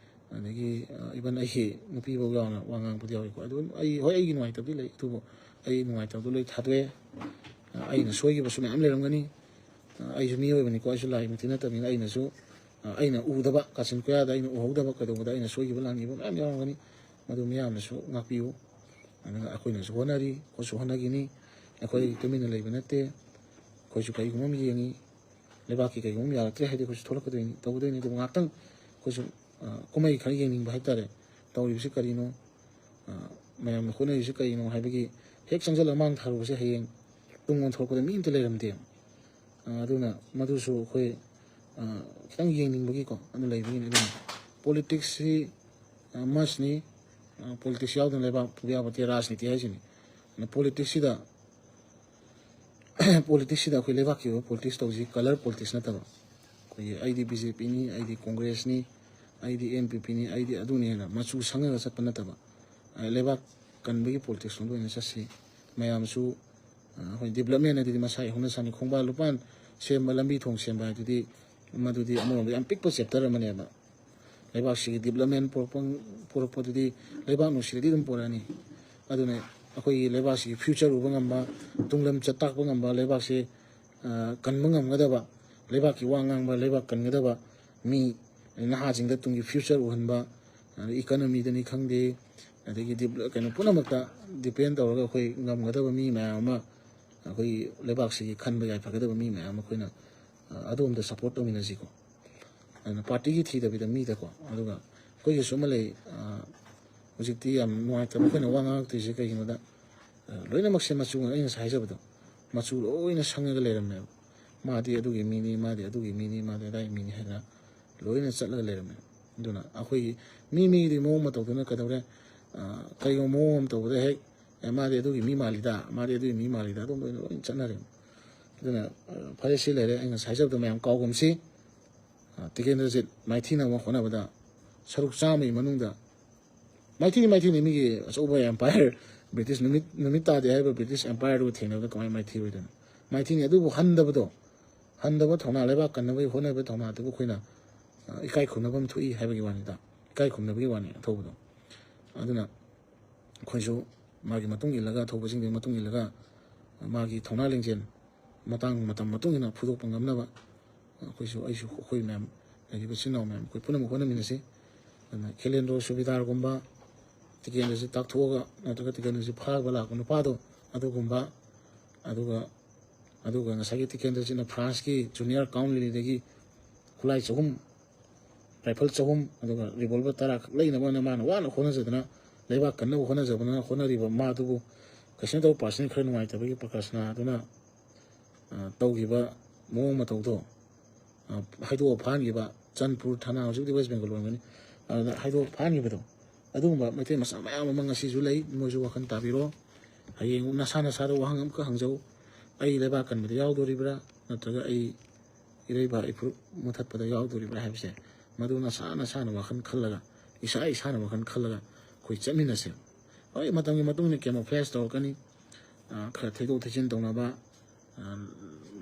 ꯑꯗꯒꯤ, ꯑ, even ꯑꯩꯒꯤ ꯅꯨꯄꯤꯐꯧ ꯌꯥꯎꯅ ꯋꯥ ꯉꯥꯡꯕꯗꯤ ꯌꯥꯎꯏꯀꯣ꯫ ꯑꯗꯨ ꯑꯩ, ꯍꯣꯏ, ꯑꯩꯒꯤ ꯅꯨꯡꯉꯥꯏꯇꯕꯗꯤ ꯂꯩ, ꯑꯗꯨꯕꯨ ꯑꯩ ꯅꯨꯡꯉꯥꯏꯇꯕꯗꯨ ꯂꯣꯏ ꯊꯥꯗꯣꯛꯑꯦ꯫ ꯑ, ꯑꯩꯅ ꯁꯣꯏꯈꯤꯕꯁꯨ ꯃꯌꯥꯝ ꯂꯩꯔꯝꯒꯅꯤ꯫ ꯑ, ꯑꯩꯁꯨ ꯃꯤꯑꯣꯏꯕꯅꯤꯀꯣ, ꯑꯩꯁꯨ ꯂꯥꯏꯃꯛꯇꯤ ꯅꯠꯇꯕꯅꯤꯅ ꯑꯩꯅꯁꯨ, ꯑ, ꯑꯩꯅ ꯎꯗꯕ, ꯀꯥꯆꯤꯟ ꯀꯣꯌꯥꯗ ꯑꯩꯅ ꯎꯍꯧꯗꯕ ꯀꯩꯗꯧꯕꯗ ꯑꯩꯅ ꯁꯣꯏꯈꯤꯕ ꯂꯥꯟꯈꯤꯕ ꯃꯌꯥꯝ ꯌꯥꯎꯔꯝꯒꯅꯤ꯫ ꯃꯗꯨ ꯃꯤꯌꯥꯝꯅꯁꯨ ꯉꯥꯛꯄꯤꯌꯨ꯫ ꯑꯗꯨꯒ ꯑꯩꯈꯣꯏꯅꯁꯨ ꯍꯣꯠꯅꯔꯤ, ꯍꯣꯠꯁꯨ ꯍꯣꯠꯅꯈꯤꯅꯤ꯫ ꯑꯩꯈꯣꯏ ꯇꯨꯃꯤꯟꯅ ꯂꯩꯕ ꯅꯠꯇꯦ꯫ ꯑꯩꯈꯣꯏꯁꯨ ꯀꯔꯤꯒꯨꯝꯕ ꯑꯃ ꯌꯦꯡꯉꯤ, ꯂꯩꯕꯥꯛꯀꯤ ꯀꯔꯤꯒꯨꯝꯕ ꯑꯃ ꯌꯥꯔꯛꯇ꯭ꯔꯦ ꯍꯥꯏꯗꯤ ꯑꯩꯈꯣꯏꯁꯨ ꯊꯣꯛꯂꯛꯀꯗꯣꯏꯅꯤ, ꯇꯧꯒꯗꯣꯏꯅꯤ꯫ ꯑꯗꯨꯕꯨ ꯉꯥꯏꯍꯥꯛꯇꯪ ꯑꯩꯈꯣꯏꯁꯨ, ꯑ, ꯀꯨꯝꯍꯩ ꯈꯔ ꯌꯦꯡꯅꯤꯡꯕ ꯍꯥꯏꯇꯥꯔꯦ꯫ ꯇꯧꯔꯤꯕꯁꯤ ꯀꯔꯤꯅꯣ? ꯑ, ꯃꯌꯥꯝꯅ ꯍꯣꯠꯅꯔꯤꯁꯤ ꯀꯔꯤꯅꯣ ꯍꯥꯏꯕꯒꯤ ꯍꯦꯛ ꯆꯪꯁꯤꯜꯂꯒ ꯃꯥꯡ ꯊꯥꯔꯨꯕꯁꯦ ꯍꯌꯦꯡ ꯇꯨꯡ ꯑꯣꯟꯊꯣꯔꯛꯄꯗ ꯃꯤ ꯑꯝꯇ ꯂꯩꯔꯝꯗꯦ꯫ ꯑ, ꯑꯗꯨꯅ ꯃꯗꯨꯁꯨ ꯑꯩꯈꯣꯏ, ꯑ, ꯈꯤꯇꯪ ꯌꯦꯡꯅꯤꯡꯕꯒꯤꯀꯣ ꯑꯗꯨ ꯂꯩꯕꯒꯤꯅꯤ꯫ ꯑꯗꯨꯅ ꯄꯣꯂꯤꯇꯤꯛꯁꯁꯤ, ꯑ, ꯃꯁꯅꯤ꯫ ꯑ, ꯄꯣꯂꯤꯇꯤꯛꯁ ꯌꯥꯎꯗꯅ ꯂꯩꯕꯥꯛ ꯄꯨꯕ ꯌꯥꯕ ꯅꯠꯇꯦ, ꯔꯥꯖꯅꯤꯇꯤ ꯍꯥꯏꯁꯤꯅꯤ꯫ ꯑꯗꯨꯅ ꯄꯣꯂꯤꯇꯤꯛꯁꯁꯤꯗ ꯄꯣꯂꯤꯇꯤꯛꯁꯁꯤꯗ ꯑꯩꯈꯣꯏ ꯂꯩꯕꯥꯛꯀꯤ ꯑꯣꯏꯕ ꯄꯣꯂꯤꯇꯤꯛꯁ ꯇꯧꯁꯤ, ꯀꯂꯔ ꯄꯣꯂꯤꯇꯤꯛꯁ ꯅꯠꯇꯕ꯫ ꯑꯩꯈꯣꯏꯒꯤ ꯑꯩꯗꯤ ꯕꯤ ꯖꯦ ꯄꯤꯅꯤ, ꯑꯩꯗꯤ ꯀꯣꯡꯒ꯭ꯔꯦꯁꯅꯤ, ꯑꯩꯗꯤ ꯑꯦꯟ ꯄꯤ ꯄꯤꯅꯤ, ꯑꯩꯗꯤ ꯑꯗꯨꯅꯤ ꯍꯥꯏꯅ ꯃꯆꯨ ꯁꯪꯉꯒ ꯆꯠꯄ ꯅꯠꯇꯕ, ꯑ, ꯂꯩꯕꯥꯛ ꯀꯟꯕꯒꯤ ꯄꯣꯂꯤꯇꯤꯛꯁ ꯂꯣꯝꯗ ꯑꯣꯏꯅ ꯆꯠꯁꯤ꯫ ꯃꯌꯥꯝꯁꯨ, ꯑ, ꯑꯩꯈꯣꯏ ꯗꯤꯕꯂꯞꯃꯦꯟ ꯑꯗꯨꯗꯤ ꯃꯁꯥꯒꯤ ꯍꯧꯅꯁꯥꯅꯤ꯫ ꯈꯣꯡꯕꯥꯟ ꯂꯨꯄꯥꯟ ꯁꯦꯝꯕ, ꯂꯝꯕꯤ ꯊꯣꯡ ꯁꯦꯝꯕ ꯍꯥꯏꯗꯨꯗꯤ ꯃꯗꯨꯗꯤ ꯑꯃꯔꯣꯝꯗ ꯌꯥꯝ ꯄꯤꯛꯄ ꯆꯦꯞꯇꯔ ꯑꯃꯅꯦꯕ꯫ ꯂꯩꯕꯥꯛꯁꯤꯒꯤ ꯗꯤꯕꯂꯞꯃꯦꯟ ꯄꯨꯔꯛꯄ, ꯄꯨꯔꯛꯄꯗꯨꯗꯤ ꯂꯩꯕꯥꯛ ꯅꯨꯡꯁꯤꯔꯗꯤ ꯑꯗꯨꯝ ꯄꯨꯔꯛꯑꯅꯤ꯫ ꯑꯗꯨꯅ ꯑꯩꯈꯣꯏꯒꯤ ꯂꯩꯕꯥꯛꯁꯤꯒꯤ ꯐ꯭ꯌꯨꯆꯔ ꯎꯕ ꯉꯝꯕ, ꯇꯨꯡꯂꯝꯆꯠ ꯇꯥꯛꯄ ꯉꯝꯕ, ꯂꯩꯕꯥꯛꯁꯦ, ꯑ, ꯀꯟꯕ ꯉꯝꯒꯗꯕ, ꯂꯩꯕꯥꯛꯀꯤ ꯋꯥ ꯉꯥꯡꯕ, ꯂꯩꯕꯥꯛ ꯀꯟꯒꯗꯕ ꯃꯤ, ꯅꯍꯥꯁꯤꯡꯗ ꯇꯨꯡꯒꯤ ꯐ꯭ꯌꯨꯆꯔ ꯎꯍꯟꯕ, ꯑꯗꯩ ꯏꯀꯅꯃꯤꯗꯅꯤ ꯈꯪꯗꯦ, ꯑꯗꯒꯤ ꯗꯤꯕ-, ꯀꯩꯅꯣ ꯄꯨꯝꯅꯃꯛꯇ ꯗꯤꯄꯦꯟ ꯇꯧꯔꯒ ꯑꯩꯈꯣꯏ ꯉꯝꯒꯗꯕ ꯃꯤ ꯃꯌꯥꯝ ꯑꯃ, ꯑꯩꯈꯣꯏꯒꯤ ꯂꯩꯕꯥꯛꯁꯤꯒꯤ ꯈꯟꯕ ꯌꯥꯏꯐꯒꯗꯕ ꯃꯤ ꯃꯌꯥꯝ ꯑꯃ ꯑꯩꯈꯣꯏꯅ, ꯑ, ꯑꯗꯣꯝꯗ ꯁꯞꯄꯣꯔꯠ ꯇꯧꯃꯤꯟꯅꯁꯤꯀꯣ꯫ ꯑꯗꯨꯅ ꯄꯥꯔꯇꯤꯒꯤ ꯊꯤꯗꯕꯤꯗ ꯃꯤꯗꯀꯣ꯫ ꯑꯗꯨꯒ ꯑꯩꯈꯣꯏꯒꯤꯁꯨ ꯑꯃ ꯂꯩ, ꯑ, ꯍꯧꯖꯤꯛꯇꯤ ꯌꯥꯝ ꯅꯨꯡꯉꯥꯏꯇꯕ ꯑꯩꯈꯣꯏꯅ ꯋꯥ ꯉꯥꯡꯉꯛꯇꯣꯏꯁꯦ ꯀꯩꯒꯤꯅꯣꯗ, ꯑ, ꯂꯣꯏꯅꯃꯛꯁꯦ ꯃꯆꯨ, ꯑꯩꯅ ꯉꯁꯥꯏ ꯍꯥꯏꯖꯕꯗꯣ, ꯃꯆꯨ ꯂꯣꯏꯅ ꯁꯪꯉꯒ ꯂꯩꯔꯝꯃꯦꯕ꯫ ꯃꯥꯗꯤ ꯑꯗꯨꯒꯤ ꯃꯤꯅꯤ, ꯃꯥꯗꯤ ꯑꯗꯨꯒꯤ ꯃꯤꯅꯤ, ꯃꯥꯗꯤ ꯑꯗꯥꯏꯒꯤ ꯃꯤꯅꯤ ꯍꯥꯏꯗꯅ ꯂꯣꯏꯅ ꯆꯠꯂꯒ ꯂꯩꯔꯝꯃꯦ꯫ ꯑꯗꯨꯅ ꯑꯩꯈꯣꯏꯒꯤ ꯃꯤ ꯃꯤꯒꯤꯗꯤ ꯃꯑꯣꯡ ꯃꯇꯧꯗꯨꯅ ꯀꯩꯗꯧꯔꯦ, ꯑ, ꯀꯩꯒꯨꯝꯕ ꯃꯑꯣꯡ ꯑꯃ ꯇꯧꯕꯗ ꯍꯦꯛ, "ꯑꯦ, ꯃꯥꯗꯤ ꯑꯗꯨꯒꯤ ꯃꯤ ꯃꯥꯜꯂꯤꯗ, ꯃꯥꯗꯤ ꯑꯗꯨꯒꯤ ꯃꯤ ꯃꯥꯜꯂꯤꯗ", ꯑꯗꯨꯝ ꯂꯣꯏꯅ, ꯂꯣꯏꯅ ꯆꯠꯅꯔꯦ꯫ ꯑꯗꯨꯅ, ꯑ, ꯐꯔꯦ, ꯁꯤ ꯂꯩꯔꯦ꯫ ꯑꯩ ꯉꯁꯥꯏ ꯍꯥꯏꯖꯕꯗꯣ ꯃꯌꯥꯝ ꯀꯥꯎꯒꯨꯝꯁꯤ꯫ ꯑ, ꯇꯤꯀꯦꯟꯗ꯭ꯔꯖꯤꯠ ꯃꯥꯏꯊꯤꯅꯕ ꯍꯣꯠꯅꯕꯗ ꯁꯔꯨꯛ ꯆꯥꯝꯃꯒꯤ ꯃꯅꯨꯡꯗ, ꯃꯥꯏꯊꯤꯅꯤ, ꯃꯥꯏꯊꯤꯅꯤ, ꯃꯤꯒꯤ ꯑꯆꯧꯕ ꯑꯦꯝꯄꯥꯌꯔ, ꯕ꯭ꯔꯤꯇꯤꯁ ꯅꯨꯃꯤꯠ, ꯅꯨꯃꯤꯠ ꯇꯥꯗꯦ ꯍꯥꯏꯔꯤꯕ ꯕ꯭ꯔꯤꯇꯤꯁ ꯑꯦꯝꯄꯥꯌꯔꯗꯨꯒ ꯊꯦꯡꯅꯕꯗ ꯀꯃꯥꯏꯅ ꯃꯥꯏꯊꯤ ꯑꯣꯏꯗꯣꯏꯅꯣ? ꯃꯥꯏꯊꯤꯅꯤ꯫ ꯑꯗꯨꯕꯨ ꯍꯟꯗꯕꯗꯣ, ꯍꯟꯗꯕ ꯊꯧꯅꯥ, ꯂꯩꯕꯥꯛ ꯀꯟꯅꯕꯒꯤ ꯍꯣꯠꯅꯕ ꯊꯧꯅꯥꯗꯨꯕꯨ ꯑꯩꯈꯣꯏꯅ, ꯑ, ꯏꯀꯥꯏ ꯈꯨꯝꯅꯕ ꯑꯃ ꯊꯣꯛꯏ ꯍꯥꯏꯕꯒꯤ ꯋꯥꯅꯤꯗ꯫ ꯏꯀꯥꯏ ꯈꯨꯝꯅꯕꯒꯤ ꯋꯥꯅꯤ ꯑꯊꯧꯕꯗꯣ꯫ ꯑꯗꯨꯅ ꯑꯩꯈꯣꯏꯁꯨ ꯃꯥꯒꯤ ꯃꯇꯨꯡ ꯏꯜꯂꯒ, ꯑꯊꯧꯕꯁꯤꯡꯗꯨꯒꯤ ꯃꯇꯨꯡ ꯏꯜꯂꯒ, ꯃꯥꯒꯤ ꯊꯧꯅꯥ ꯂꯤꯡꯖꯦꯜ ꯃꯇꯥꯡ ꯃꯇꯝ ꯃꯇꯨꯡ ꯏꯟꯅ ꯐꯨꯗꯣꯛꯄ ꯉꯝꯅꯕ ꯑꯩꯈꯣꯏꯁꯨ, ꯑꯩꯁꯨ, ꯑꯩꯈꯣꯏ ꯃꯌꯥꯝ, ꯂꯩꯔꯤꯕ ꯏꯆꯤꯟ ꯏꯅꯥꯎ ꯃꯌꯥꯝ ꯑꯩꯈꯣꯏ ꯄꯨꯝꯅꯃꯛ ꯍꯣꯠꯅꯃꯤꯟꯅꯁꯤ꯫ ꯑꯗꯨꯅ ꯈꯦꯂꯦꯟꯗ꯭ꯔꯣ ꯁꯨꯕꯦꯗꯥꯔꯒꯨꯝꯕ, ꯇꯤꯀꯦꯟꯗ꯭ꯔꯖꯤꯠ ꯇꯥꯛꯊꯣꯛꯑꯒ ꯅꯠꯇ꯭ꯔꯒ ꯇꯤꯀꯦꯟꯗ꯭ꯔꯖꯤꯠ ꯐꯥꯔꯒ ꯂꯥꯛꯄ ꯅꯨꯄꯥꯗꯣ ꯑꯗꯨꯒꯨꯝꯕ, ꯑꯗꯨꯒ ꯑꯗꯨꯒ ꯉꯁꯥꯏꯒꯤ ꯇꯤꯀꯦꯟꯗ꯭ꯔꯖꯤꯠꯅ ꯐ꯭ꯔꯥꯟꯁꯀꯤ ꯖꯨꯅꯤꯌꯔ ꯀꯥꯎꯟ ꯂꯤꯂꯤꯗꯒꯤ ꯈꯨꯠꯂꯥꯏ ꯆꯍꯨꯝ, ꯔꯥꯏꯐꯜ ꯆꯍꯨꯝ, ꯑꯗꯨꯒ ꯔꯤꯚꯣꯜꯚꯔ ꯇꯔꯥ ꯈꯛ ꯂꯩꯅꯕꯅ ꯃꯥꯅ ꯋꯥꯅ ꯍꯣꯠꯅꯖꯗꯅ, ꯂꯩꯕꯥꯛ ꯀꯟꯅꯕ ꯍꯣꯠꯅꯖꯕꯅ ꯍꯣꯠꯅꯔꯤꯕ ꯃꯥꯗꯨꯕꯨ ꯀꯩꯁꯨ ꯅꯠꯇꯕ ꯄꯥꯔꯁꯟ ꯈꯔ ꯅꯨꯡꯉꯥꯏꯇꯕꯒꯤ ꯄ꯭ꯔꯀꯥꯁꯅ ꯑꯗꯨꯅ, ꯑ, ꯇꯧꯈꯤꯕ ꯃꯑꯣꯡ ꯃꯇꯧꯗꯣ, ꯑ, ꯍꯥꯏꯗꯣꯛꯑ ꯐꯥꯍꯟꯈꯤꯕ ꯆꯟꯄꯨꯔ ꯊꯥꯅꯥ, ꯍꯧꯖꯤꯛꯇꯤ ꯋꯦꯁ ꯕꯦꯡꯒꯜ ꯑꯣꯏꯔꯝꯒꯅꯤ, ꯑꯗꯨꯗ ꯍꯥꯏꯗꯣꯛꯑ ꯐꯥꯍꯟꯈꯤꯕꯗꯣ, ꯑꯗꯨꯒꯨꯝꯕ ꯃꯩꯇꯩ ꯃꯆꯥ ꯃꯌꯥꯝ ꯑꯃ ꯉꯁꯤꯁꯨ ꯂꯩ꯫ ꯃꯣꯏꯁꯨ ꯋꯥꯈꯜ ꯇꯥꯕꯤꯔꯣ꯫ ꯍꯌꯦꯡ ꯅꯁꯥ ꯅꯁꯥꯗ ꯋꯥꯍꯪ ꯑꯃꯈꯛ ꯍꯪꯖꯧ, "ꯑꯩ ꯂꯩꯕꯥꯛ ꯀꯟꯕꯗ ꯌꯥꯎꯗꯣꯔꯤꯕ꯭ꯔꯥ, ꯅꯠꯇ꯭ꯔꯒ ꯑꯩ ꯏꯔꯩꯕꯥꯛ ꯏꯐꯨꯔꯨꯞ ꯃꯨꯊꯠꯄꯗ ꯌꯥꯎꯗꯣꯔꯤꯕ꯭ꯔꯥ?" ꯍꯥꯏꯕꯁꯦ, ꯃꯗꯨ ꯅꯁꯥ ꯅꯁꯥꯅ ꯋꯥꯈꯜ ꯈꯜꯂꯒ, ꯏꯁꯥ ꯏꯁꯥꯅ ꯋꯥꯈꯜ ꯈꯜꯂꯒ ꯑꯩꯈꯣꯏ ꯆꯠꯃꯤꯟꯅꯁꯦ꯫ ꯍꯣꯏ, ꯃꯇꯝꯒꯤ ꯃꯇꯨꯡ ꯏꯟꯅ camouflage ꯇꯧꯔꯛꯀꯅꯤ, ꯑ, ꯈꯔ ꯊꯩꯗꯣꯛ ꯊꯩꯖꯤꯟ ꯇꯧꯅꯕ, ꯑ,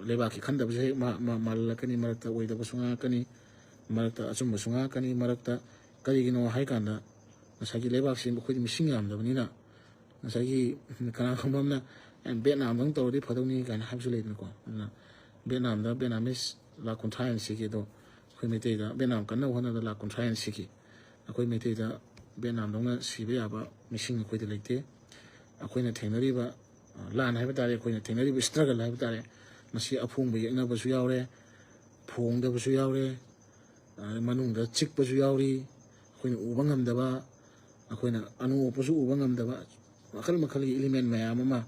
ꯂꯩꯕꯥꯛꯀꯤ ꯈꯟꯗꯕꯁꯨ ꯍꯦꯛ ꯃꯥ-, ꯃꯥ-, ꯃꯥꯜꯍꯜꯂꯛꯀꯅꯤ, ꯃꯔꯛꯇ ꯑꯣꯏꯗꯕꯁꯨ ꯉꯥꯡꯉꯛꯀꯅꯤ, ꯃꯔꯛꯇ ꯑꯆꯨꯝꯕꯁꯨ ꯉꯥꯡꯉꯛꯀꯅꯤ, ꯃꯔꯛꯇ ꯀꯔꯤꯒꯤꯅꯣ ꯍꯥꯏꯀꯥꯟꯗ ꯉꯁꯥꯏꯒꯤ ꯂꯩꯕꯥꯛꯁꯤ ꯑꯩꯈꯣꯏꯗꯤ ꯃꯤꯁꯤꯡ ꯌꯥꯝꯗꯕꯅꯤꯅ, ꯉꯁꯥꯏꯒꯤ ꯀꯅꯥꯒꯨꯝꯕ ꯑꯃꯅ, "ꯑꯦ, ꯚꯦꯠꯅꯥꯝꯗꯪ ꯇꯧꯔꯗꯤ ꯐꯗꯧꯅꯤ" ꯀꯥꯏꯅ ꯍꯥꯏꯕꯁꯨ ꯂꯩꯗꯅꯀꯣ꯫ ꯑꯗꯨꯅ ꯚꯦꯠꯅꯥꯝꯗ ꯚꯦꯠꯅꯥꯃꯤꯁ ꯂꯥꯈ ꯀꯨꯟꯊ꯭ꯔꯥ ꯍꯦꯟꯅ ꯁꯤꯈꯤ, ꯑꯗꯣ ꯑꯩꯈꯣꯏ ꯃꯩꯇꯩꯗ ꯚꯦꯠꯅꯥꯝ ꯀꯟꯅꯕ ꯍꯣꯠꯅꯕꯗ ꯂꯥꯈ ꯀꯨꯟꯊ꯭ꯔꯥ ꯍꯦꯟꯅ ꯁꯤꯈꯤ꯫ ꯑꯩꯈꯣꯏ ꯃꯩꯇꯩꯗ ꯚꯦꯠꯅꯥꯝꯗꯧꯅ ꯁꯤꯕ ꯌꯥꯕ ꯃꯤꯁꯤꯡ ꯑꯩꯈꯣꯏꯗ ꯂꯩꯇꯦ꯫ ꯑꯩꯈꯣꯏꯅ ꯊꯦꯡꯅꯔꯤꯕ, ꯑ, ꯂꯥꯟ ꯍꯥꯏꯕ ꯇꯥꯔꯦ, ꯑꯩꯈꯣꯏꯅ ꯊꯦꯡꯅꯔꯤꯕ struggle ꯍꯥꯏꯕ ꯇꯥꯔꯦ, ꯃꯁꯤ ꯑꯐꯣꯡꯕ ꯌꯦꯛꯅꯕꯁꯨ ꯌꯥꯎꯔꯦ, ꯐꯣꯡꯗꯕꯁꯨ ꯌꯥꯎꯔꯦ, ꯑ, ꯃꯅꯨꯡꯗ ꯆꯤꯛꯄꯁꯨ ꯌꯥꯎꯔꯤ, ꯑꯩꯈꯣꯏꯅ ꯎꯕ ꯉꯝꯗꯕ, ꯑꯩꯈꯣꯏꯅ ꯑꯅꯣꯞꯄꯁꯨ ꯎꯕ ꯉꯝꯗꯕ, ꯃꯈꯜ ꯃꯈꯜꯒꯤ element ꯃꯌꯥꯝ ꯑꯃ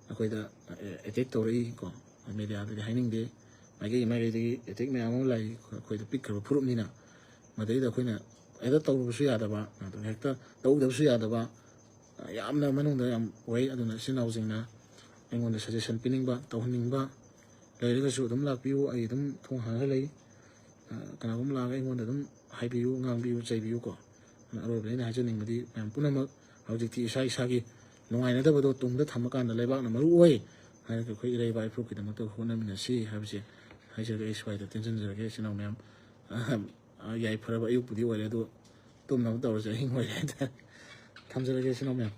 ꯑꯩꯈꯣꯏꯗ, ꯑ, attack ꯇꯧꯔꯛꯏ ꯀꯣ꯫ Media ꯗꯗꯤ ꯍꯥꯏꯅꯤꯡꯗꯦ, ꯃꯥꯏꯀꯩ ꯃꯥꯏꯀꯩꯗꯒꯤ attack ꯃꯌꯥꯝ ꯑꯃ ꯂꯥꯛꯏ꯫ ꯑꯩꯈꯣꯏꯗ ꯄꯤꯛꯈ꯭ꯔꯕ ꯐꯨꯔꯨꯞꯅꯤꯅ ꯃꯗꯩꯗ ꯑꯩꯈꯣꯏꯅ ꯍꯦꯛꯇ ꯇꯧꯔꯨꯕꯁꯨ ꯌꯥꯗꯕ, ꯑꯗꯨꯒ ꯍꯦꯛꯇ ꯇꯧꯗꯕꯁꯨ ꯌꯥꯗꯕ, ꯌꯥꯝꯅ ꯃꯅꯨꯡꯗ ꯌꯥꯝ ꯑꯣꯏ꯫ ꯑꯗꯨꯅ ꯏꯆꯤꯟ ꯏꯅꯥꯎꯁꯤꯡꯅ ꯑꯩꯉꯣꯟꯗ suggestion ꯄꯤꯅꯤꯡꯕ, ꯇꯧꯍꯟꯅꯤꯡꯕ ꯂꯩꯔꯒꯁꯨ ꯑꯗꯨꯝ ꯂꯥꯛꯄꯤꯌꯨ꯫ ꯑꯩ ꯑꯗꯨꯝ ꯊꯣꯡ ꯍꯥꯡꯉ ꯂꯩ꯫ ꯑ, ꯀꯅꯥꯒꯨꯝꯕ ꯂꯥꯛꯑꯒ ꯑꯩꯉꯣꯟꯗ ꯑꯗꯨꯝ ꯍꯥꯏꯕꯤꯌꯨ, ꯉꯥꯡꯕꯤꯌꯨ, ꯆꯩꯕꯤꯌꯨ ꯀꯣ꯫ ꯑꯗꯨꯅ ꯑꯔꯣꯏꯕꯗ ꯑꯩꯅ ꯍꯥꯏꯖꯅꯤꯡꯕꯗꯤ, ꯃꯌꯥꯝ ꯄꯨꯝꯅꯃꯛ ꯍꯧꯖꯤꯛꯇꯤ ꯏꯁꯥ ꯏꯁꯥꯒꯤ ꯅꯨꯡꯉꯥꯏꯅꯗꯕꯗꯣ ꯇꯨꯡꯗ ꯊꯝꯃꯀꯥꯟꯗ ꯂꯩꯕꯥꯛꯅ ꯃꯔꯨ ꯑꯣꯏ ꯍꯥꯏꯔꯒ ꯑꯩꯈꯣꯏ ꯏꯔꯩꯕꯥꯛ ꯏꯐꯨꯔꯨꯞꯀꯤꯗꯃꯛꯇ ꯍꯣꯠꯅꯃꯤꯟꯅꯁꯤ ꯍꯥꯏꯕꯁꯦ ꯍꯥꯏꯖꯔꯒꯦ꯫ ꯑꯩ ꯁ꯭ꯋꯥꯏꯗ ꯇꯦꯟꯁꯤꯟꯖꯔꯒꯦ, ꯏꯆꯤꯟ ꯏꯅꯥꯎ ꯃꯌꯥꯝ꯫ ꯑ, ꯌꯥꯏꯐꯔꯕ ꯑꯌꯨꯛꯄꯨꯗꯤ ꯑꯣꯏꯔꯦ, ꯑꯗꯣ ꯇꯨꯝꯅꯕ ꯇꯧꯔꯁꯦ, ꯑꯍꯤꯡ ꯑꯣꯏꯔꯦ ꯍꯥꯏꯇꯥꯔꯦ꯫ ꯊꯝꯖꯔꯒꯦ, ꯏꯆꯤꯟ ꯏꯅꯥꯎ ꯃꯌꯥꯝ꯫